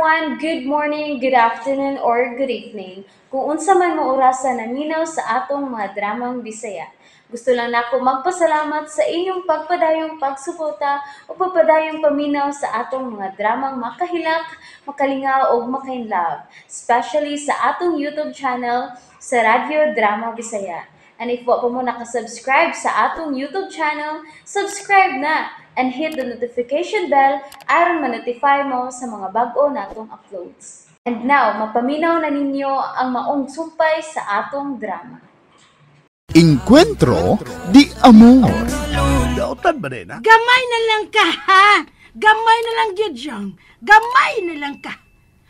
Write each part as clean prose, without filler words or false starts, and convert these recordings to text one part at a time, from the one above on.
Everyone! Good morning, good afternoon, or good evening. Kung unsa man mo orasa naminaw sa atong mga dramang Bisaya. Gusto lang nako magpasalamat sa inyong pagpadayong pagsuporta o pagpadayong paminaw sa atong mga dramang makahilak, makalingaw ug makainlove, especially sa atong YouTube channel sa Radyo Drama Bisaya. And if wa pa mo nakasubscribe sa atong YouTube channel, subscribe na and hit the notification bell aron ma-notify mo sa mga bag-o natong uploads. And now, mapaminaw na ninyo ang maong sumpay sa atong drama. Encuentro de Amor. Dautan ba din, ha? Gamay na lang ka, ha? Gamay na lang gyud, Jong. Gamay na lang ka.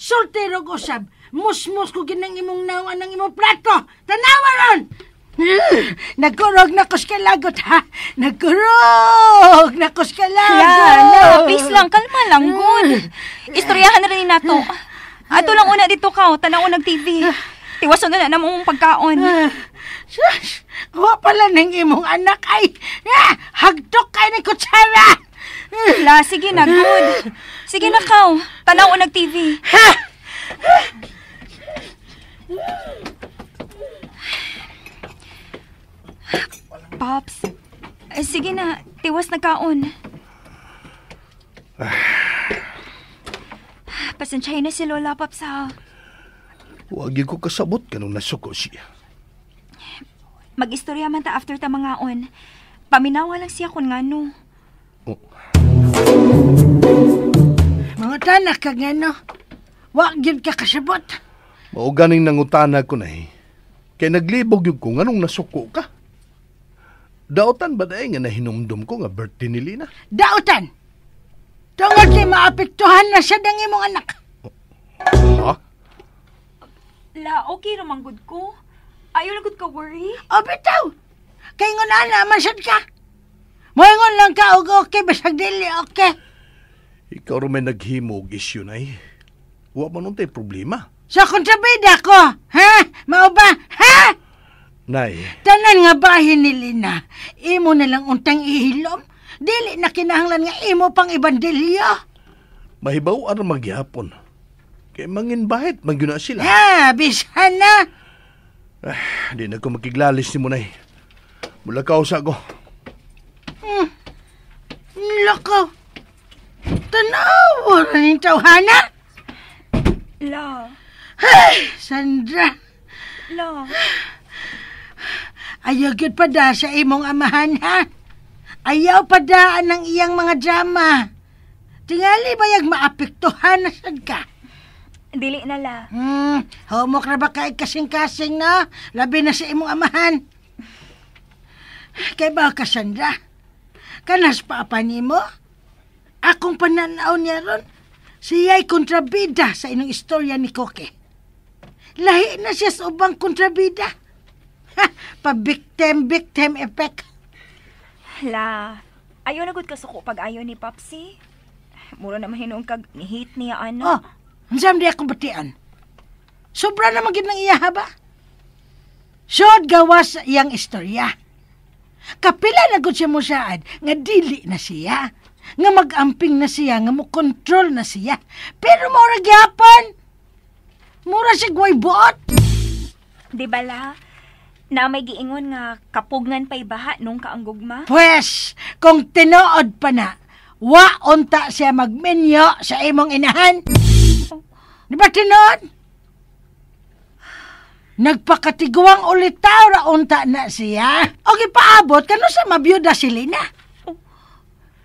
Soltero ko sab. Musmos ko ginang imong naong anang imong plato. Tanawa ron! Nagkurog na kus kalagot, ha? Nagkurog na kus kalagot. La, please lang, kalma lang, good. Istoryahan na rin nato. Ato lang una dito ka, tanaw nag TV. Tiwason na na mong pagkaon. Sus, wa pala ng imong anak ay. Hagtok kay ni kutsara. La, sige na, good. Sige na kaw, tanaw nag TV. Pops, sige na, tiwas na kaon. Pasensyahin na si Lola, Pops, ha. Huwag ko kasabot kanong nasuko siya. Mag-istorya man ta after ta mangaon. Paminawa lang siya kung ngano. Oh. Mga tanak ka ngano. Wag yun ka kasabot. Mao ganing nangutana ko na eh. Kaya naglibog yun ko nganong nasuko ka. Dautan ba dahil nga nahinumdum ko nga birthday ni Lina? Dautan! Tungod kay maapektuhan na siya ng imong anak. Ha? La, okay ramang good ko. Ayaw lang good ka worry. O bitaw! Kay ngunana man sad ka. Moingon lang ka og okay, basag dili okay. Ikaw rin may naghimo og issue na eh. Wa man untay problema. Sa kontrabida ko, ha? Mao ba? Ha? Nay. Tanan nga bahin ni Lina, imo na lang untang ihilom. Dili na kinahanglan nga imo pang ibandilyo. Mahibaw ang magyapon. Kay manginbahit, magyuna sila. Ha, bisan na. Di na ko makiglalis ni mo, Nay. Mula kausa ko. Lako. Tanaw, rin tawhana. La. Hey, Sandra. La. Ayaw gyud pa da sa imong amahan, ha? Ayaw pa daan ang iyang mga drama. Tingali bayag maapektuhan na sad ka. Dili na, la. Humok na ba kay kasing-kasing na? Labi na sa imong amahan. Kay ba ka, Sandra? Kanas pa pa nimo? Akong pananaw niya ron, siya'y kontrabida sa inyong istorya ni Koke. Lahi na siya sa ubang kontrabida. Pa-victim-victim effect. La, ayaw na gud kasuko pag ayaw ni Popsi. Mura na mahinuong kag ni-hate niya, ano. Oh, ang di akong batian. Sobra na magin ng iya, ba? Sod gawas sa iyang istorya. Kapila na gud siya mo saad nga dili na siya. Nga mag-amping na siya, nga mo-control na siya. Pero mura gyapon. Mura siya gway buot. Di ba, la? Na may giingon nga kapugnan pa'y baha nung kaanggugma? Pwes, kung tinuod pa na, wa unta siya magminyo sa imong inahan. Di ba tinuod? Nagpakatiguang ulitaw ra unta na siya. O gipaabot kano sa mabiyuda si Lina.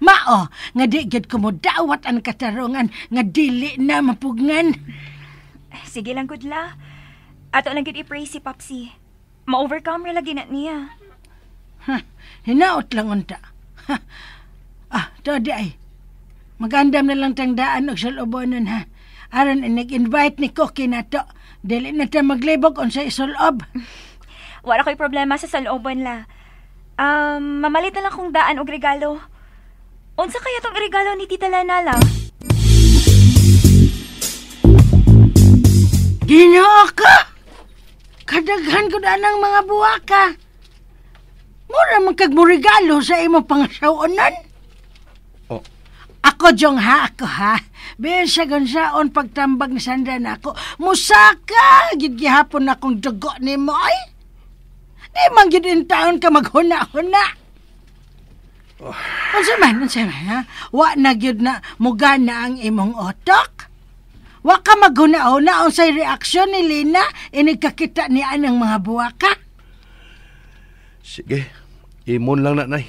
Mao, nga di gyud ko modawat ang katarungan nga dili na mapugngan. Sige lang, good la. Ato lang gyud i-pray si Popsi. Ma-overcome ra lagi na niya. Ha, hinaot lang unta. Ha. Ah, to di ay. Magandam na lang tangdaan og sulobonon, ha. Aron inig-invite ni Cookie na to. Dili na ta maglibog unsa isulob. Wala ko'y problema sa salobon, la. Mamalit na lang kong daan og regalo. Unsa kaya tong regalo ni Tita Lana, la? Ginoo ka! Kadaghan ko daan ang mga buwaka. Mura man kag mo regalo sa imong pangasaw-onan. Oh. Ako, Jong, ha? Ako, ha? Bisag unsaon pagtambag ni Sandra na ako, musaka! Gid gihapon akong dugo nimo, ay! Di man gid in taon ka maghuna-huna. Unsa man, ha? Wa na gyud na mugana ang imong otok? Wa ka maghuna-huna unsay reaksyon ni Lina inig kakita niya ang mga buwaka? Sige, imon lang na, Nay.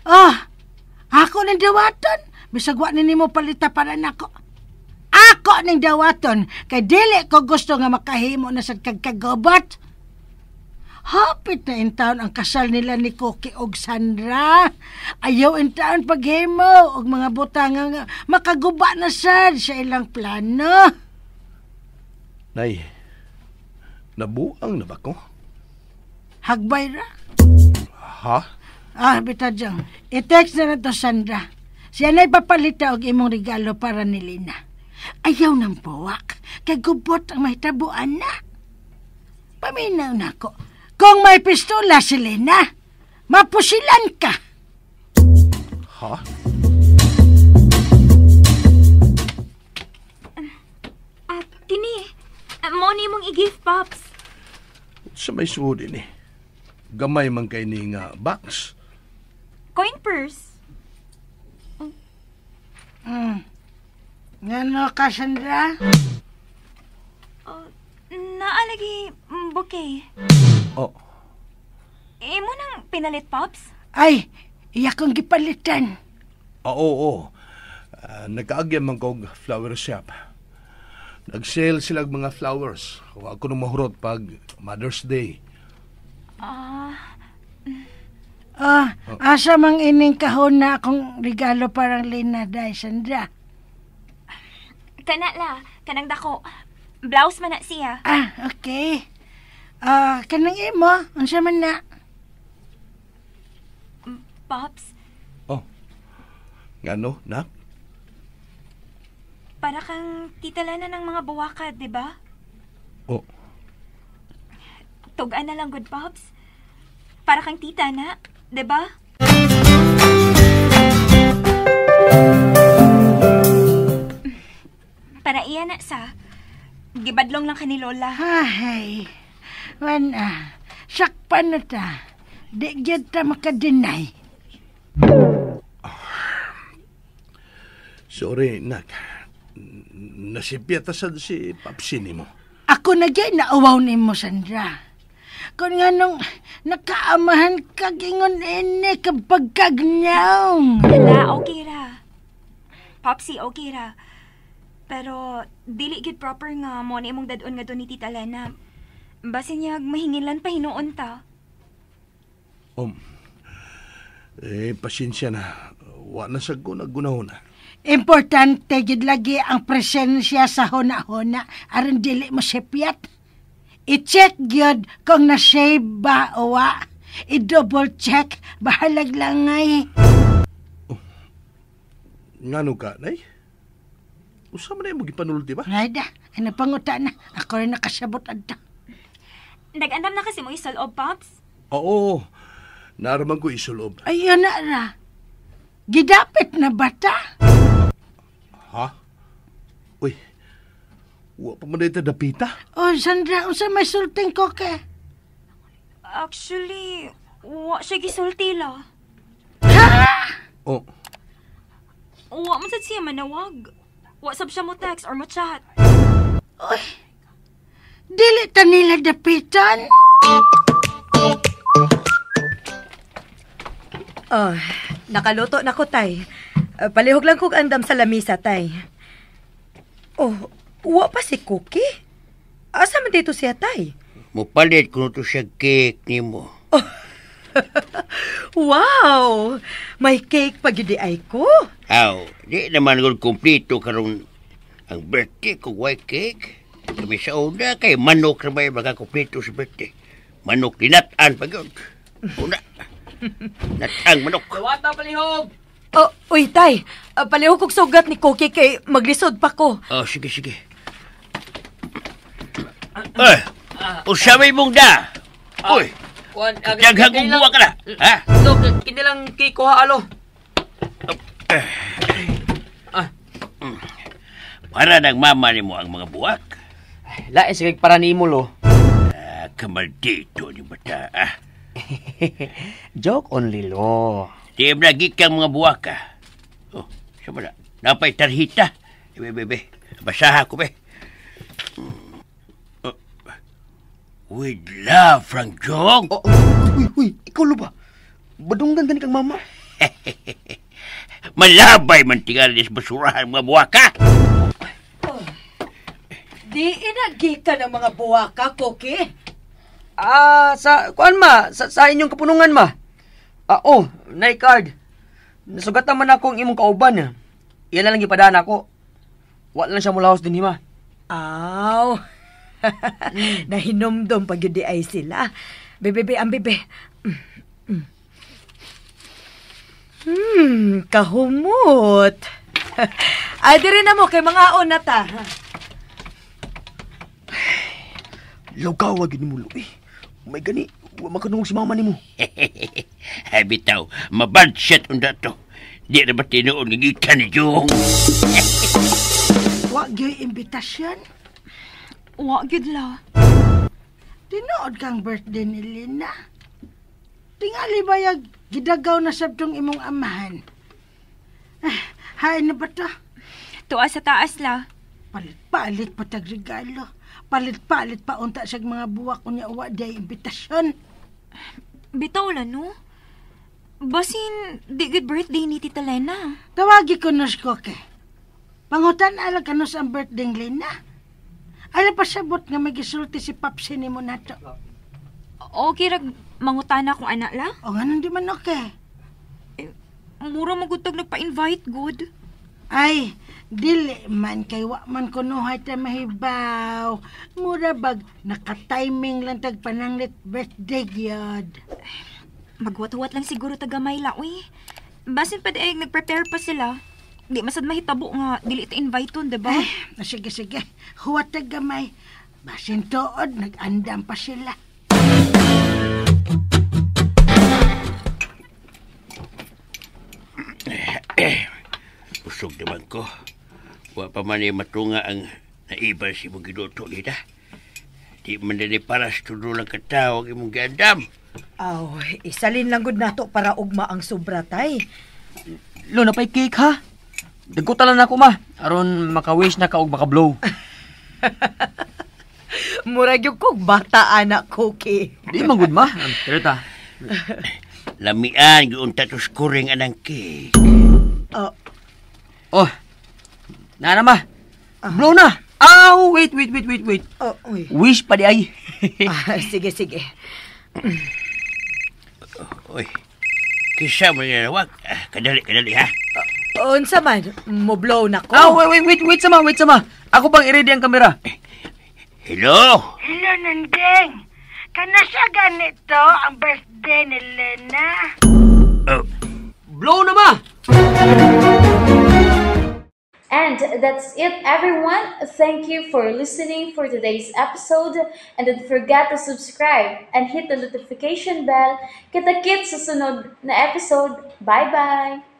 Oh, ako ning dawaton. Bisag wa ni nimo palita para nako. Ako ning dawaton kay dili ko gusto nga makahimo na sad kag kagobot. Hapit na in taon ang kasal nila ni Cookie og Sandra. Ayaw in taon paghimo og mga butang nga makaguba na sad sa ilang plano. Nay, nabuang na ba ko? Hagbay ra. Ha? Ah, bitaw Jong. I-text na to, Sandra. Siya na'y papalita og imong regalo para ni Lina. Ayaw ng buwak. Kay gubot ang mahitabuan na. Paminaw na ko. Kung may pistola si Lina, mapusilan ka. Ha? Kini, mo ni mong i-gift, Pops. Sa may suod ini. Gamay man kay ni nga box. Coin purse. Ngano ka, Sandra? Naalagi bouquet. Oh. Imo nang pinalit, Pops? Ay, iya kong gipalitan. Oo. Nagkaagyan man kog flower shop. Nag-sale sila og mga flowers. Wa ko nang mahurot pag Mother's Day. Asa mang ining kahon na akong regalo parang Lina day, Sandra? Kana la, kanang dako. Blouse man na siya. Ah, okay. Kanang imo, unsa man na? Pops. Oh. Ngano, nak? Para kang Tita Lana ng mga buwaka, di ba? Oh. Tugan na lang, good Pops. Para kang tita na, di ba? Para iya na sa, gibadlong lang ka ni Lola. Ay, wan sakpan na ta. Di gyud ta makadeny. Sorry, nak. Nasipya ta sad si Papsi nimo. Ako na gyud nauwaw nimo, Sandra. Kung nga nung nakaamahan ka gingon ini kapag kagnyaong. Hala, okay ra. Popsi, okay ra. Pero dili gid proper nga mo ni imong dadon nga doon ni Tita Lena. Basin niya mahingilan pa hinuon ta. Pasensya na. Wa na sad ko naggunahon na. Importante gid lagi ang presensya sa huna-huna aron dili mo sipyat. I-check gyud kung na-save ba o wa. I-double check, bahalag langay. Oh. Ngano ka, Nay? Usa man na imong gipanulti ba? Ay da, ano panguta na. Ako rin nakasabot adto. Nag-andam na kasi mo isulob, Pops? Oo, naraman ko isulob. Ayun na ra. Gidapit na bata. Ha? Uy, wa pa man dito dapita. Oh, Sandra, unsa may sulting ko ke? Actually, wa siya gisulti la. Ha? Oh. Wa man sad siya manawag. Wa sab siya mo text or mo chat. Uy, dili ta nila dapitan. Oh, nakaluto na ko, tay. Palihog lang kog andam sa lamisa, tay. Oh, wa pa si Cookie? Asa man dito siya, tay? Mupalit ko to siya cake nimo. Oh. Wow! May cake pa gyud ay ko. Aw, di naman gud kumpleto karon ang birthday ko white cake. Kami sa una kay manok ra may makakumpleto sa birthday. Manok linat-an pa gyud. Una. Natang manok. Dawata palihog. Oh, uy tay, palihog kog sugat ni Cookie kay maglisod pa ko. Oh, sige sige. Eh, usa may mong da. Uy. Daghang buwa ka na. Ha? Dok, kini lang cake ko ha, alo. Ah. Para ng mama nimo ang mga buwak. Lain sa kay para nimo lo. Ah, kamaldito ni bata. Ah. Joke only lo. Di lagi kang mga buwak ah. Oh, siya ba na? Napay tarhita. Be, be, be. Basaha ko, be. Oh. With love, Frank Jong. Oh, uy, uy, ikaw lo ba? Badunggan gani kang mama. Malabay man tingali sa basurahan mga buwak ah. Di inagi ka ng mga buwaka, Cookie. Ah, sa kuan ma, sa inyong kapunungan ma. Ah, oh, nay card. Nasugatan man ako ang imong kauban. Iyan na lang gipadaan ako. Wa lang siya mulahos din hima. Aw. Nahinomdom pag yun di ay sila. Bebe, ang bebe. Kahumot. Ay, diri na mo kay mga na ta. Lugaw gid nimo eh. May gani, wa makadungog si mama nimo. Ay, bitaw, mabadshot unda to. Di na ba tinuon nga gikan ni Jong? Wa gyoy imbitasyon. Wa gyud la. Tinuod kang birthday ni Lina. Tingali bayag gidagaw na sabtong imong amahan. Ah, hain na ba to? Tuwa sa taas la. Palit-palit pa tag regalo. Palit-palit pa unta sa mga buwak unya wa day imbitasyon. Bitaw la no. Basin di good birthday ni Tita Lena. Tawagi ko nos koke. Pangutan ala kanos ang birthday ni Lina. Ala pasabot nga may gisulti si Papsi nimo nato. Okay rag mangutana kung anak la. O nga di man okay. Mura magutag nagpa-invite good. Ay, dili man kay wa man kunuhay ta mahibaw. Mura bag naka-timing lang tag pananglit birthday gyud. Magwat-wat lang siguro tagamay la uy. Basin pa di ay nag-prepare pa sila. Di masad mahitabo nga dili ta invite on, diba? Ay, sige sige. Huwat tag gamay. Basin tuod nag-andam pa sila. Busog naman ko. Wa pa man matunga ang naiban si imong giluto nila. Di man dili para sa tulo lang katawo ang imong giandam. Aw, isalin lang gud nato para ugma ang sobra, tay. Lo, napay cake ha? Dagkutan lang nako ma. Aron maka-wish na ka og maka-blow. Murag yung kog bata anak, Cookie. Di man gud ma. Pero ta. Lamian giunta to scoring anang cake. Oh, Oh. Nana ma. Blow na. Aw, wait, wait, wait, wait, wait. oh, uy. Wish pa di ay. Ah, sige, sige. Uy. Kisa mo niya wag. Kadali, kadali ha. Unsa man, mo blow na ko. Ah, wait, wait, wait, wait sama, wait sama. Ako pang i-ready ang kamera. Hello. Hello, Nandeng. Kanasa ganito ang birthday ni Lena? Oh, Blow na ma. And that's it, everyone. Thank you for listening for today's episode. And don't forget to subscribe and hit the notification bell. Kita-kits sa sunod na episode. Bye-bye!